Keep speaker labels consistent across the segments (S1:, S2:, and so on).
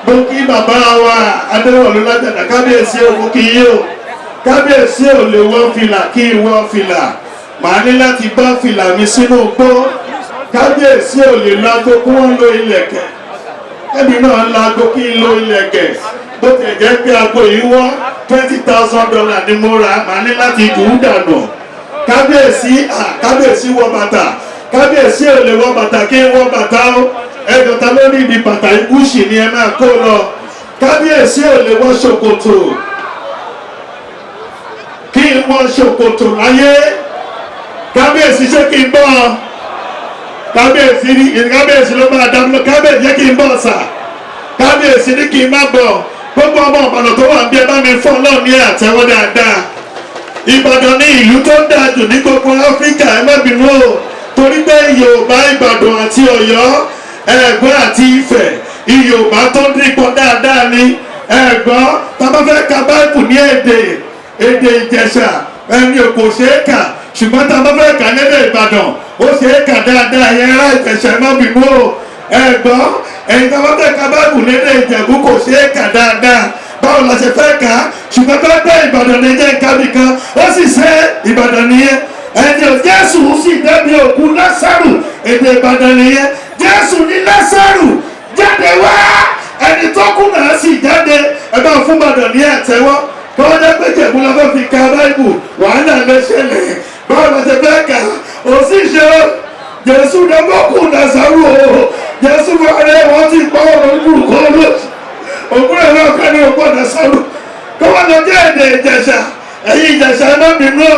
S1: Mo kí bàbá wa Adéwọ̀lú Lájàdá, kábíyèsí o, mo kí yín o. Kábíyèsí ò lè wọ́ fìlà kí n wọ́ fìlà, màá ní láti bá fìlà mi sínú gbó. Kábíyèsí ò lè lago kí wọ́n lo ilẹ̀kẹ̀, ẹbí náà ń lago kí n lo ilẹ̀kẹ̀. Bó ti jẹ́ pé aago yìí wọ́n, $20,000 ni mo rà, màá ní láti jù ú dànù. Kábíyèsí, kábíyèsí wọ bàtà, kábíyèsí ò lè wọ bàtà kí n wọ bàtà ó. Ẹjọta lórí ìdí bàtà ìkúṣì ni ẹ máa kó lọ. Kábíyèsí ò lè wọ ṣòkòtò kí n wọ ṣòkòtò láyé. Kábíyèsí, ṣé kí n bọ́? Kábíyèsí ní, kábíyèsí ló máa dá mi lọ. Kábíyèsí, jẹ́ kí n bọ̀ sà. Kábíyèsí ní kí n má bọ̀. Gbogbo ọmọ Ìbàdàn tó wà bí, ẹ bá mi fọ́ Ọlọ́run ní àtẹ́wọ́ dáadáa. Ìbàdàn ní ìlú tó dáa jù ní gbogbo Áfíríkà. Ẹ má bínú o, torí pé Yorùbá, Ìbàdàn àti Ọ̀yọ́, Ẹ̀gbọ́n àti Ifẹ̀, Yorùbá tó dípọ̀ dáadáa ni. Ẹ̀gbọ́n, tá a bá fẹ́ ka Báìbù ní èdè Ìjẹ̀ṣà, ẹni kò ṣeé kà, ṣùgbọ́n tá a bá fẹ́ kà lédè Ìbàdàn, ó ṣeé kà dáadáa. Yẹn ará Ìjẹ̀ṣà, ẹ má bínú o. Ẹ̀gbọ́n, ẹ̀yin, tá a bá fẹ́ ka Báìbù lédè Ìjẹ̀bú, kò ṣeé kà dáadáa. Báwo la ṣe fẹ́ kà á? Ṣùgbọ́n tó dé Ìbàdàn ní jẹ́ nǹkan nìkan, ó sì ṣe Ìbàdàn nìyẹn. Ẹni ò Jésù sì débi òkú Lásàrù, èdè Ìbàdàn nìyẹn. Jésù ní, "Lásàrù, jáde wá." Ẹni tó kú náà sì jáde. Ẹ bá fún Ìbàdàn ní àtẹ́wọ́. Tọ́wọ́ jẹ́ pé Jẹ̀bú la fẹ́ fi ka Báìbù, wàhálà ló ṣẹlẹ̀. Báwo la ṣe fẹ́ kà ó sì ṣe Jésù dẹ́gbọ́kù Lásàrù o? Jésù fúnra wọ́n ti gbọ́ ọ̀rọ̀ burúkú lóṣù òkúrò náà kọ́ ní òkú Lásàrù. Kó wọ́n lọ jẹ́ èdè Ìjẹ̀ṣà. Ẹ̀yin Ìjẹ̀ṣà, ẹ má bínú o.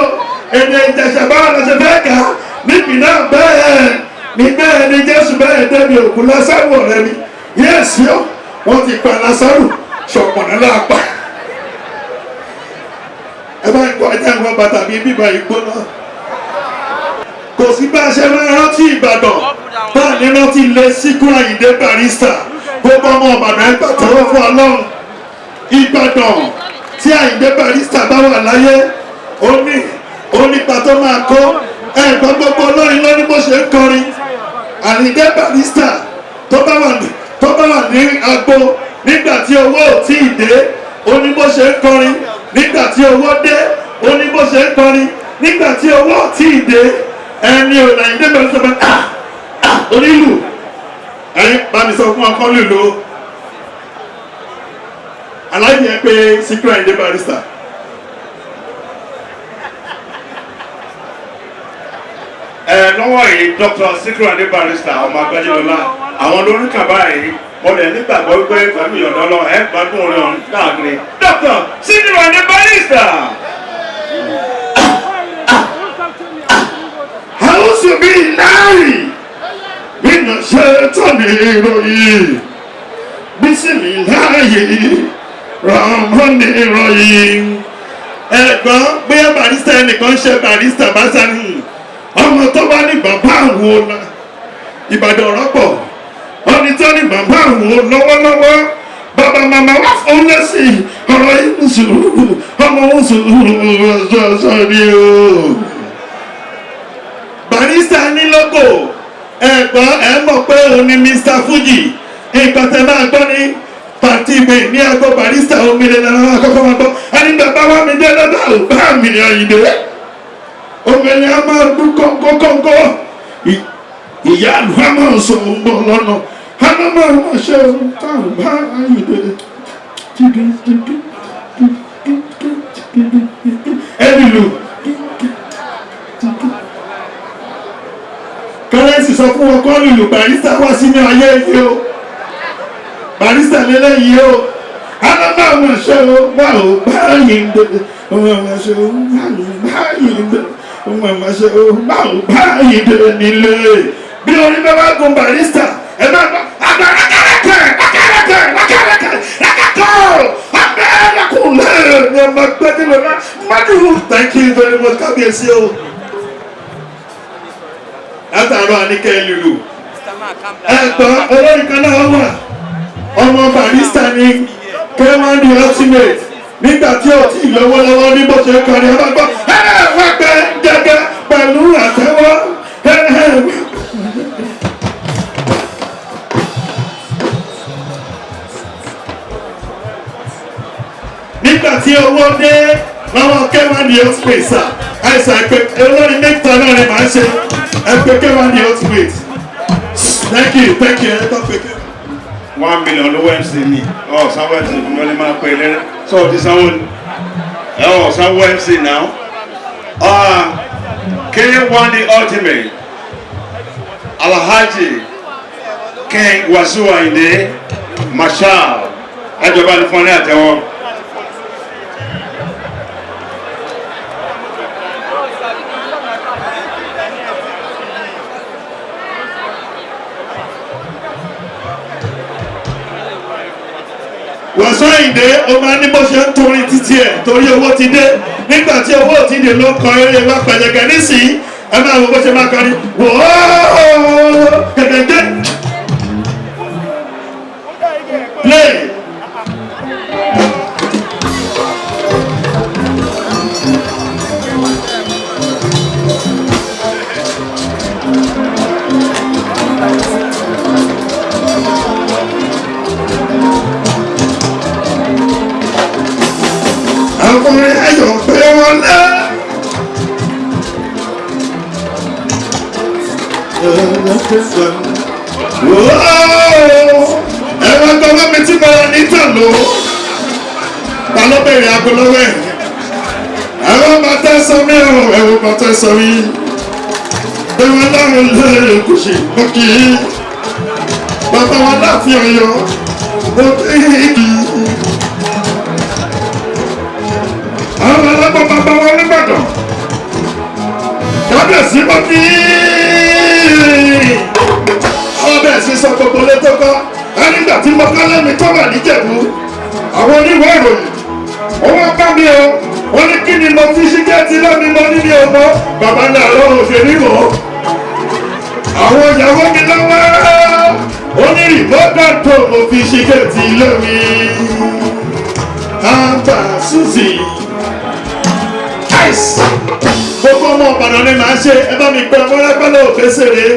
S1: Èdè Ìjẹ̀ṣà, báwo la ṣe fẹ́ kà á níbi náà? Bẹ́ẹ̀ ni, bẹ́ẹ̀ ni Jésù bẹ́ẹ̀ débi òkú Lásàrù, ọ̀rẹ́ mi. Yẹ́sì ọ́, wọ́n ti pa Lásàrù, ṣọ̀pọ̀nà lápá. Ẹ bá ń kọ́ ẹjẹ́ àwọn bàtà bíi bíbá ìgbóná. Kò sí bá a ṣe máa rántí Ìbàdàn bá a ní rántí lé Síkírù Àyìndé Barrister. Gbogbo ọmọ Ìbàdàn, ẹ pàtẹ́wọ́ fún Ọlọ́run. Ìbàdàn, tí Àyìndé Barrister bá wà láyé, ó ní ó nípa tó máa kó. Ẹ̀gbọ́n, gbogbo olórin ló ní bó ṣe ń kọrin. Àyìndé Barrister, tó bá wà ní agbo nígbà tí owó ò tí ì dé, ó ní bó ṣe ń kọrin. Nígbà tí owó dé, ó ní bó ṣe ń kọrin. Nígbà tí owó ò tí ì dé, ẹni ò Àyìndé Barrister bá ah ah onílù, ẹ̀yin bá mi sọ fún ọkọ lùlù aláìní ẹ pé Síkírù Àyìndé Barrister.
S2: Ẹ lọ́wọ́ yìí, Dr. Sikiru Ayinde Barrister, ọmọ Agbájélọlá, àwọn lórí kàn báyìí. Mo lè nígbàgbọ́ wípé pẹ̀lú ìyọ̀dọ́ lọ, ẹ gbádùn orin ọ̀hún káàkiri. Dr. Sikiru Ayinde Barrister.
S1: أعوذ بالله من الشيطان الرجيم. بسم الله الرحمن الرحيم. Ẹ̀gbọ́n, bóyá Barrister, ẹnìkan ṣe Barrister bá sáré, ọmọ tó bá ní bàbá àwọn ọ̀la Ìbàdàn ọ̀rọ̀ pọ̀, ọ̀nì tó ní bàbá àwọn lọ́wọ́lọ́wọ́, bàbá màmá wà fún lẹ́sìn ọ̀rọ̀ yìí ń sùúrù, ọmọ ń sùúrù ọ̀ṣọ́ṣọ́ ni o. Barrister ní lógo. Ẹ̀gbọ́n, ẹ̀ mọ̀ pé òun ni Mr Fuji. Nǹkan tẹ máa gbọ́ ní party mi ní aago, Barrister omele lára àkọ́kọ́ máa gbọ́. Ẹni bàbá wa mi dé lọ́dọ̀ ò bá mi ní Àyìndé, omele a máa dún kọ́ńkọ́kọ́ńkọ́, ìyá àlùfáà á máa sọ òun bọ̀ lọ́nà, a máa máa ṣe ohun táwọn bá Àyìndé ẹni lù. Kọ́lẹ́sì sọ fún wọn kọ́ lùlù. Barrister wá sínú ayé yìí o, Barrister lélẹ́yìí o. Alábàámu ṣe o wà ó báyìí ń dé, ọmọ ọmọ ṣe o wà ó báyìí ń dé, ọmọ ọmọ ṣe o wà ó báyìí dé nílé. Bí orin bá wá gun Barrister, ẹ máa gbọ́ agbára kẹrẹkẹ kẹrẹkẹ kẹrẹkẹ kẹrẹkẹ abẹ́rẹ́kùnlé ní ọmọ gbẹ́dẹ́lẹ́ mọ́tò. Thank you very much, kábíyèsí o. Látàárọ̀ àníkẹ́ lùlù. Ẹ̀gbọ́n, olórin kan náà wà, ọmọ Barrister ni, K1 the Ultimate. Nígbà tí ó ti lọ́wọ́lọ́wọ́, ní bó ṣe kọrin, ọba gbọ́ ẹ wá gbẹ gẹ́gẹ́ pẹ̀lú àtẹ́wọ́ ẹ ẹ. Nígbà tí owó dé lọ́wọ́ K1 The Ultimate sà, àìsàn ẹ̀pẹ́ olórin mẹ́ta náà ni màá ṣe ẹ̀pẹ́ K1 The Ultimate. Thank you, thank you. Ẹ̀ tó pé K1.
S2: 1 million lówó MC ni ọ sanwó MC fún mi, ó ní máa pè é lẹ́rẹ́ sọ ti sanwó ni ẹ ọ sanwó MC now. K1 The Ultimate, Alhaji King Wasiu Ayinde Marshal, ẹjọba ní fún ọ ní àtẹ́wọ́.
S1: Wasiu Ayinde, ó máa ní bó ṣe ń torin títí ẹ̀ torí owó ti dé. Nígbà tí owó ti dé ló ń kọ eré wa pẹ̀lẹ́gẹ̀. Nísìnyí, ẹ máa wo bó ṣe máa kọrin wò ó gẹ̀gẹ̀dẹ̀ play. Ọkùnrin ayọ̀ pé wọ́n lé. Ẹ̀rọ gbọ́dọ̀ mi tí mo rà ní tàló. Ta ló bẹ̀rẹ̀ aago lọ́wọ́ ẹ̀? Ẹ̀rọ bàtà sọ mí o, ẹ̀rọ bàtà sọ mí. Bí wọ́n láwọn lè kò ṣe mọ́ kí. Bàbá wa láàfin Ọ̀yọ́, mo kí i. Àwọn alábọ̀ bàbá wa nìbàdàn, kábíyèsí, mọ́ kí àwọn bẹ́ẹ̀ sí sọ gbogbo létó kọ́. Nígbà tí mo kọ́ lẹ́mi tó wà níjẹ̀bú, àwọn oníwèé ìròyìn wọ́n wá bá mi o, wọ́n ní kí ni mo fi ṣí géètì lẹ́mi. Mo ní mi ò mọ̀. Bàbá náà lọ́rùn ṣe ní mọ̀ àwọn ìyàwó mi lọ́wọ́. Ó ní remote control mo fi ṣí géètì lẹ́mi. Àgbà Suzy ice, gbogbo ọmọ Ìbàdàn ni màá ṣe. Ẹ bá mi pẹ ọmọ lápẹ́lẹ́ òfésèré.